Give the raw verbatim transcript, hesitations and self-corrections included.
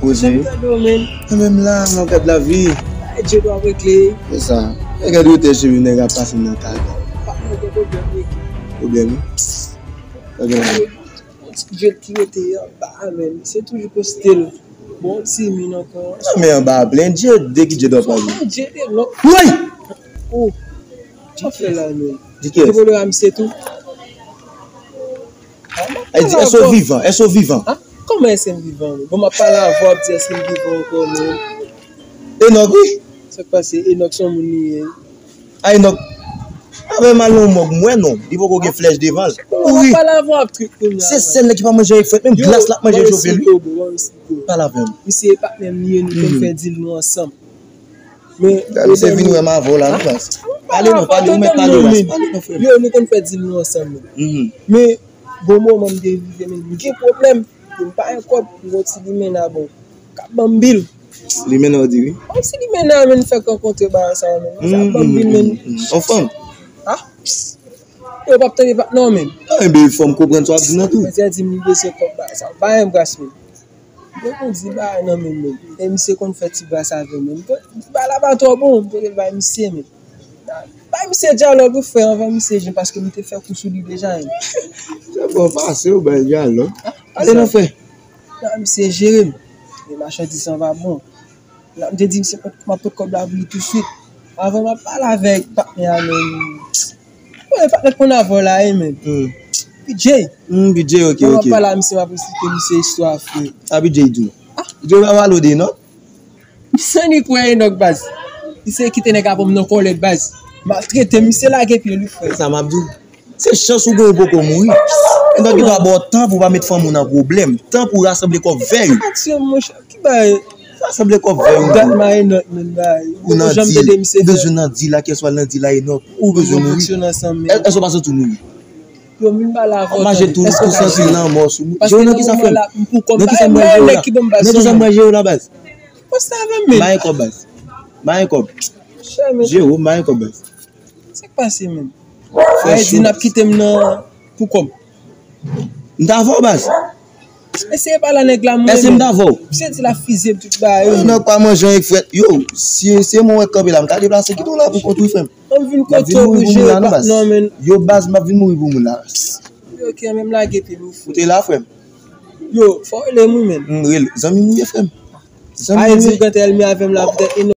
Poze. Jan m tande w, men. Mwen menm la, mwen gad lavi. Ay, Dye dwa regle. Se sa. E gad wote cheve nèg ap pase nan kay la. Pa gen pwoblèm, wi. Pwoblèm, wi. Pwoblèm, wi. Yon ti Dye ki rete anba a, men. Se toujou poste l. Bon, ti min ankò. Non, men anba a plen Dye, de ki Dye dwa pale? Dye de lòt. Woy! Oh! Sa w fè la, men? Di kiyès? Te pwole a misye tou. Ay, di, èske w vivan? Èske w vivan? Ah, kòman èske m vivan, men? Bon, m ap pale avè w, w ap di èske m vivan ankò, men. Enòk, wi. Sa k pase? Enòk se yon moun li ye. A, Enòk. Avè m al nan yon mòg, m wè non. Li poko gen flèch devan l. Bon, m ap pale avè w, w ap trip kounye a. Se sèl nèg ki pa manje avèk frèt, menm glas l ap manje chofe, wi. Pale avè m. Misye e patnè m li ye, nou konn fè dil nou ansanm. Men, misye vin wè m avè w la, non, baz. Pale non, pale, ou mèt pale, baz. Pale non, frè m. Yo, nou konn fè dil nou ansanm, men. Men, bon moman m te rive, men, m gen pwoblèm. M pa gen kòb, m gon ti limena, bon. K ap ban m bil. Limena, w di wi. Yon ti limena, men, fèk rankontre bagay sa yo, men. Sa ap ban m bil, men. Yon fanm? Ha? Yo p ap tande patnè w, men. Enben, fò m konprann sa w ap di nan tou. Misye di m li bezwen kòb bagay sa yo. Ba m gras, men. Mwen konn di bagay nan men m, men. E misye konn fè ti bras avè m, men. Mwen konn di bagay la pa twò bon, mwen te bay misye, men. Bay misye dyalòg, wi, frè, anvan misye jwenn, paske m te fè kou sou li deja, men. Se bon, pase, w bay dyalòg. Ale non, frè. Nan, misye jere m. Men machandiz lan pa bon. La, m te di misye, m ap pot kòb la pou li tousuit. Avan m ap pale avèk patnè a, men. Bon, e patnè k konn avè w la, e, men. P J. Hmm, P J, ok, ok. Mwen pale a misye, m ap esplike misye istwa, frè. Sa P J di w? P J pa pale w de Enòk? Misye ni kwè Enòk, baz. Misye kite nèg ap pran m nan kòlèt, baz. Maltrete m, misye lage pye l, wi, frè. Sa m ap di w. Se chans ou gen, ou poko mouri. Enòk ki ta ba w tan pou w pa met fanmi w nan pwoblèm. Tan pou w rasanble kòb vèy. Sa pa tire m, monchè. Ki bagay? Rasanble kòb vèy ou. Dat m a Enòk, men, bagay. Ou nan dil. Ou bezwen nan dil la, kèlkeswa nan dil la, Enòk. Ou bezwen mouri. Èske w pa santi w mouri? Yo, m vin pale avè w. Mache tou, tou santi lanmò sou moun. Jero, nan kisa frè m? Nan kisa m wè Jero la? Nan kisa m wè Jero la, baz? Poste avè m, men. M pa gen kòb, baz. M pa gen kòb. Jero, m pa gen kòb, baz. Sa k pase, men? Frè Chou. Ay, di n ap kite m nan pou kòb. M t avè w, baz. Eseye pale a nèg la, mwen. Èske m t avè w? Misye di l ap fizye m tout bagay, yo. Enòk pa manje anyen k frèt. Yo, si se mwen w wè k kanpe la, m ka deplase kite w la pou kont ou, frè m. An vin kote w pou jere patnè w, men. Yo, baz, m ap vin mouri pou moun la. Ok, men m lage pye m, wi, frè. Ou te la, frè m? Yo, fò w rele m, wi, men. M rele. Zanmi m ou ye, frè m. Zanmi m ou ye. Ay, di w gen tèl mi avè m la, poutèt